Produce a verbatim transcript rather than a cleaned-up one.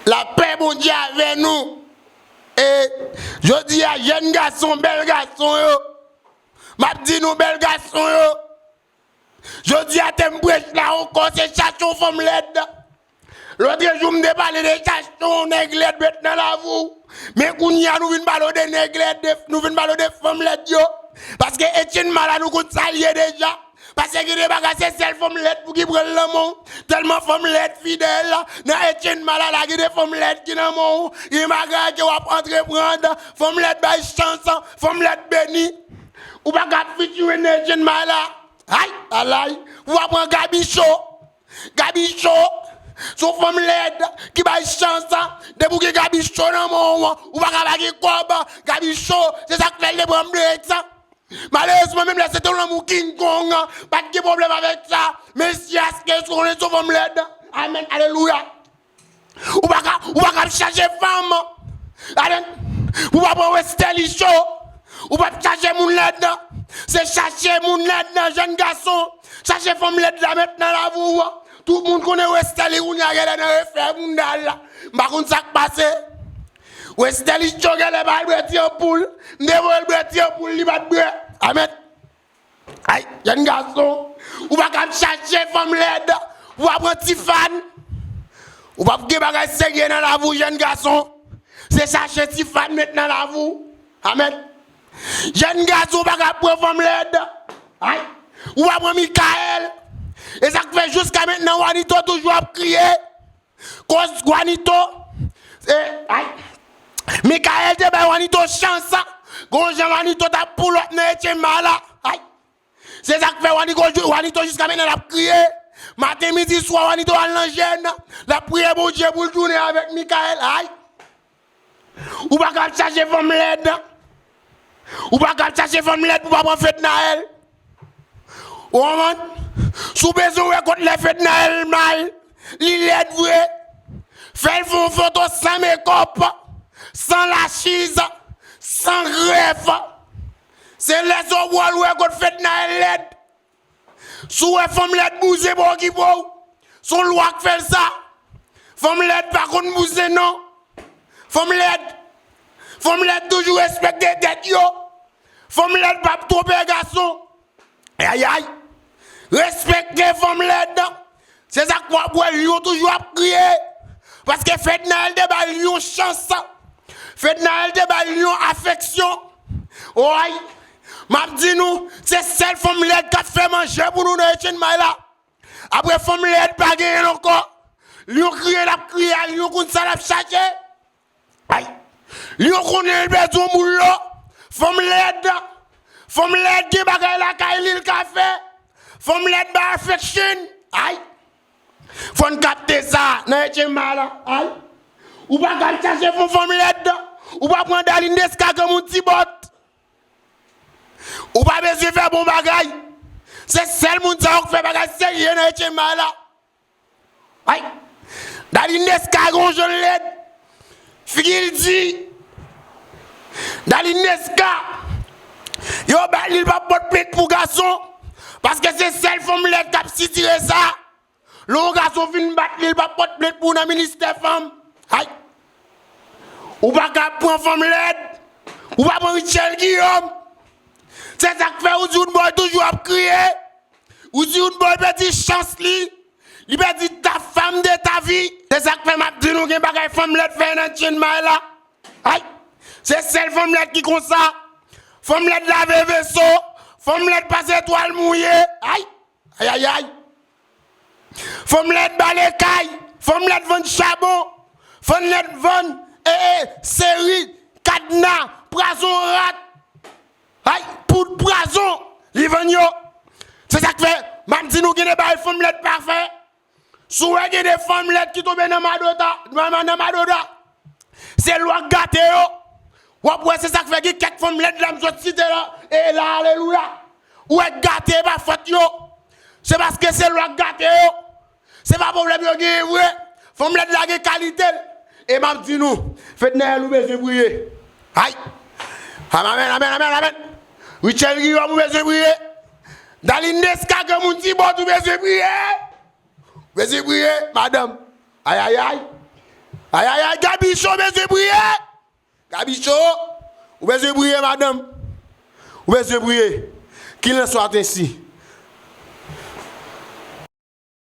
Lapè Bondye avè nou. E jodi a, jèn gason, bèl gason yo, m ap di nou, bèl gason yo, jodi a, tèm prèch la ankò, se chache yon fanm lèd. Lòt jou, m te pale de chache yon nèg lèd met nan lavi w. Men kounye a, nou vin pale w de nèg lèd, de- nou vin pale w de fanm lèd yo. Paske Etienne Mala, nou konn sa l ye deja. Paske gen de bagay, se sèl fanm lèd pou ki pran l nan men w. Tèlman fanm lèd fidèl nan Etienne Mala la, gen de fanm lèd ki nan men w. Gen bagay ke w ap antreprann. Fanm lèd bay chans, fanm lèd beni. Ou pa ka fitire nan Etienne Mala. Ay, alay, ou pa pran Gaby Cho. Gaby Cho, se yon fanm lèd ki bay chans. Depi w gen Gaby Cho nan men w, ou pa ka pa gen kòb. Gaby Cho, se sa k fè l te pran Blaze. Malerezman, menm lè se te yon lanmou King Kong, pa t gen pwoblèm avèk sa. Men si aske sou konnen se yon fanm lèd. Amèn, alelouya. Ou pa ka, ou pa ka ap chache fanm. Amèn. Ou pa pran Westerlie Cho. Ou p ap chache moun lèd nan. Se chache moun lèd nan, jèn gason. Chache fanm lèd la met nan lavi w. Tout moun konnen Westerlie kounye a genlè nan refè moun dal la. M pa konn sa k pase. Westerlie Cho genlè ba l bwè ti anpoul. M te voye l bwè ti anpoul, li pa t bwè. Amèn. Ay, jèn gason, ou pa ka ap chache fanm lèd pou w ap pran Tifàn. Ou p ap gen bagay serye nan lavi w, jèn gason. Se chache Tifàn met nan lavi w. Amèn. Jèn gason, ou pa ka ap pran fanm lèd. Ay, ou pa pran Mikaèl. E sa k fè jiska mentnan Wanito toujou ap kriye. Koz Wanito, e, ay, Mikaèl te bay Wanito chans. Gon jan Wanito t ap pull up nan Etienne Mala. Ay. Se sa k fè Wanito, Wanito jiska mentnan l ap kriye. Maten, midi, swa, Wanito al nan jèn. L ap priye Bondye pou l tounen avèk Mikaèl. Ay. Ou pa ka ap chache fanm lèd. Ou pa ka ap chache fanm lèd pou pa pran Fednaelle. Ou konprann? Si w bezwen wè kot lè Fednaelle mal, li lèd vre. Fè l fè yon foto san mekòp, san lachiz, san grèf. Se lè sa w pral wè kot Fednaelle lèd. Si w wè fanm lèd bouzen pa okipe w, se yon lwa k fè l sa. Fanm lèd pa konn bouzen non. Fanm lèd. Fanm lèd toujou respekte tèt yo. Fanm lèd p ap twonpe gason. Ayayay. Respekte fanm lèd. Se sa k w ap wè lyon toujou ap kriye. Paske Fednaelle te bay lyon chans. Fednaelle te bay lyon afeksyon. Oy. M ap di nou, se sèl fanm lèd k ap fè manje pou nou nan Etienne Mala. Apre fanm lèd pa genyen l ankò. Lyon kriye l ap kriye a, lyon konn sa l ap chache. Ay. Lyon konnen l pèdi yon boul lo. Fanm lèd. Fanm lèd gen bagay lakay li l ka fè. Fanm lèd ba affection. Ay. Fò n kapte sa nan Etienne Mala. Ay. Ou pa ka al chache fon fanm lèd. Ou pa pran Darline Desca granmoun ti bòt. Ou pa bezwen fè bon bagay. Se sèl moun sa yo k fè bagay serye nan Etienne Mala. Ay. Darline Desca gon jan l lèd. Figi l di. Darline Desca. Yo bat li, l p ap pot plent pou gason. Paske se sèl fanm lèd k ap sitire sa. Lè yon gason fin bat li, l p ap pot plent pou w nan ministè fanm. Ay. Ou pa ka ap pran fanm lèd. Ou pa pran Rutshelle Guillaume. Se sa k fè ou di Roodboy toujou ap kriye. Ou di Roodboy pèdi chans li. Li pèdi ta femme de ta vie. Se sa k fè m ap di nou gen bagay fanm lèd fè nan Etienne Mala. Ay. Se sèl fanm lèd ki konsa. Fanm lèd lave veso. Fanm lèd pase twal mouye. Ay. Ayayay. Fanm lèd bale kay, fanm lèd vann chabon, fanm lèd vann, e, e, seri, kadna, pwazon rat, ay, poud pwazon, li vann yo. Se sa k fè, m ap di nou gen de bagay fanm lèd pa fè. Si w wè gen de fanm lèd ki tonbe nan madota, nan, nan, nan madota, se lwa k gate yo. W ap wè se sa k fè gen kèk fanm lèd la m sot site la, e la, alelouya. Ou wè gate e pa fòt yo. Se paske se lwa k gate yo. Se pa pwoblèm yo genyen vre. Fanm lèd la gen kalite l. E m ap di nou, Fednaelle ou bezwen priye. Ay. Amèn, amèn, amèn, amèn. Rutshelle Guillaume ou bezwen priye. Darline Desca granmoun ti bòt ou bezwen priye. Bezwen priye, madanm. Ayayay. Ayayay, Gabicho bezwen priye. Gabicho, ou bezwen priye, madanm. Ou bezwen priye. Kilenswatensi.